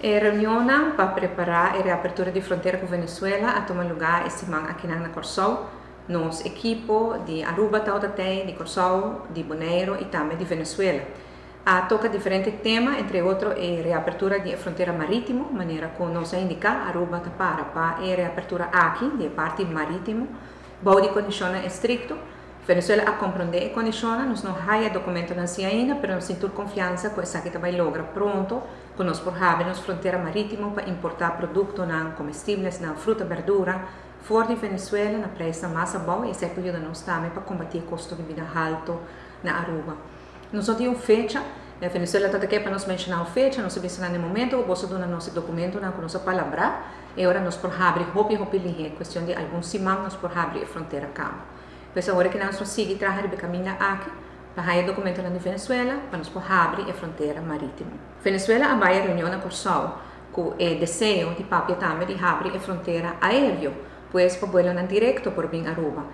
E reunionnan pa prepará e reapertura di frontera ku Venezuela a tuma lugá e siman akinan na Kòrsou. Nos ekipo di Aruba tabata tei, di Kòrsou, di Boneiru i tambe di Venezuela. A toka diferente tema, entre otro e reapertura di e frontera marítimo, manera ku nos a indiká, Aruba ta para pa e reapertura aki di e parti marítimo bou di kondishonnan estrikto. Venezuela a komprondé e kondishonnan, nos no haya dokumentonan si ainda, pero nos tin tur konfiansa ku esaki ta bai logra pronto ku nos por habri nos frontera marítimo pa importá produktonan, komestiblesnan, fruta, berdura, for di Venezuela na preisnan mas abou i esei por yuda nos tambe pa kombatí e kosto di bida haltu na Aruba. Nos no tin un fecha, Venezuela ta ta ke pa nos menshoná un fecha, nos a bisa nan na e momento ku boso duna nos e dokumentonan ku nos a palabrá, e ora nos por habri hopi hopi lihé, kuestion di algun siman nos por habri e frontera kaba. Pues awor ki nos lo sigui traha riba e kaminda aki pa haña dokumentonan di Venezuela pa nos por habri e frontera marítimo. Venezuela a bai e reunion na Kòrsou ku e deseo di papia tambe di habri e frontera aéreo, pues pa buelonan direkto por bin Aruba.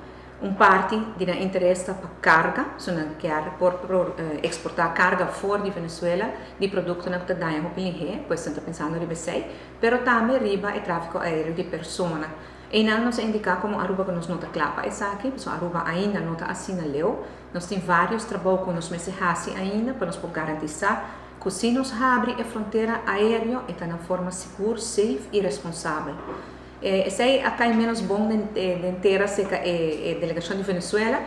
Un parti di nan interes ta pa karga, so nan kier por eksportá karga for di Venezuela di produktonan ku ta daña hopi lihé, pues nan ta pensando riba esei, pero tambe riba e tráfiko aéreo di persona. Einan nos a indiká komo Aruba ku nos no ta kla pa esaki, pasobra Aruba ainda no ta asina leu. Nos tin vários trabou ku nos mester hasi ainda pa nos por garantisá ku si nos habri e frontera aéreo e ta na forma sigur, safe i responsabel. Esei a kai ménos bon den tera serka e delegashon di Venezuela.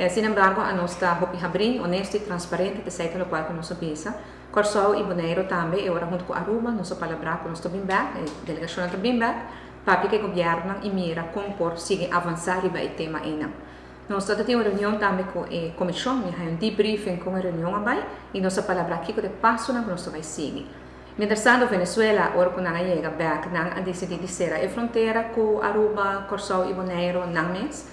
Sin embargo anos ta hopi habrí, honesto i transparente, p'esei ta lokual ku nos a bisa. Kòrsou i Boneiru tambe e ora huntu ku Aruba nos a palabrá ku nos ta bin bèk, e delegashonnan ta bin bèk. Papia ku e gobièrnunan i mira kon por sigui avansá riba e tema einan. Nos ta tin un reunion tambe ku e komishon, mi a haña un debriefing kon e reunion a bai i nos a palabrá kiko ta e pasonan ku nos ta bai sigui. Mientrastanto Venezuela ora ku nan a yega bèk nan a disidí di sera e frontera ku Aruba, Kòrsou i Boneiru nan mes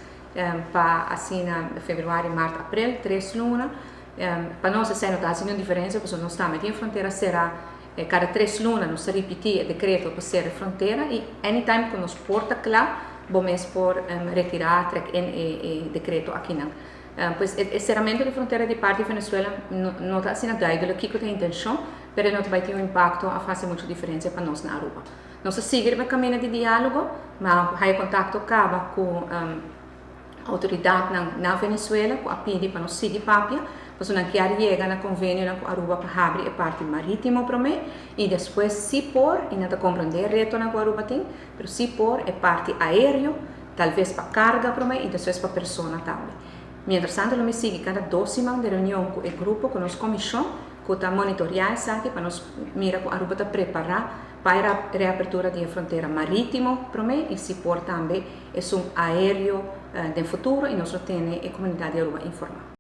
pa asina febrüari, mart, aprel, tres luna. Pa nos esei no ta hasi niun diferensia pasobra nos tambe tin e frontera será. Kada tres luna nos ta ripití e dekreto pa sera e frontera i anytime ku nos por ta kla bo mes por retirá, trek in, e dekreto akinan. Pues e seramentu di frontera di parti di Venezuela no ta asina duidelik kiko ta e intenshon, pero e no ta bai tin un impakto òf hasi muchu diferensia pa nos na Aruba. Nos ta sigui riba e kaminda di diálogo, ma haya kontakto kaba ku. Autoridadnan na Venezuela cu a pidi pa nos sigui papia, pasobra nan kier yega na convenionan cu Aruba pa habri e parti maritimo prome y despues si por, y nan ta comprende e retonan cu Aruba tin, pero si por e parti aereo, talves pa carga prome y despues pa persona tambe. Mientras tanto lo mi sigui cada dos siman di reunion cu e grupo, cu nos comision cu ta monitorea esaki pa nos mira cu Aruba ta prepara pa e reapertura di e frontera maritimo prome y si por tambe esun aereo den futuro y nos lo tene e comunidad di Aruba informa.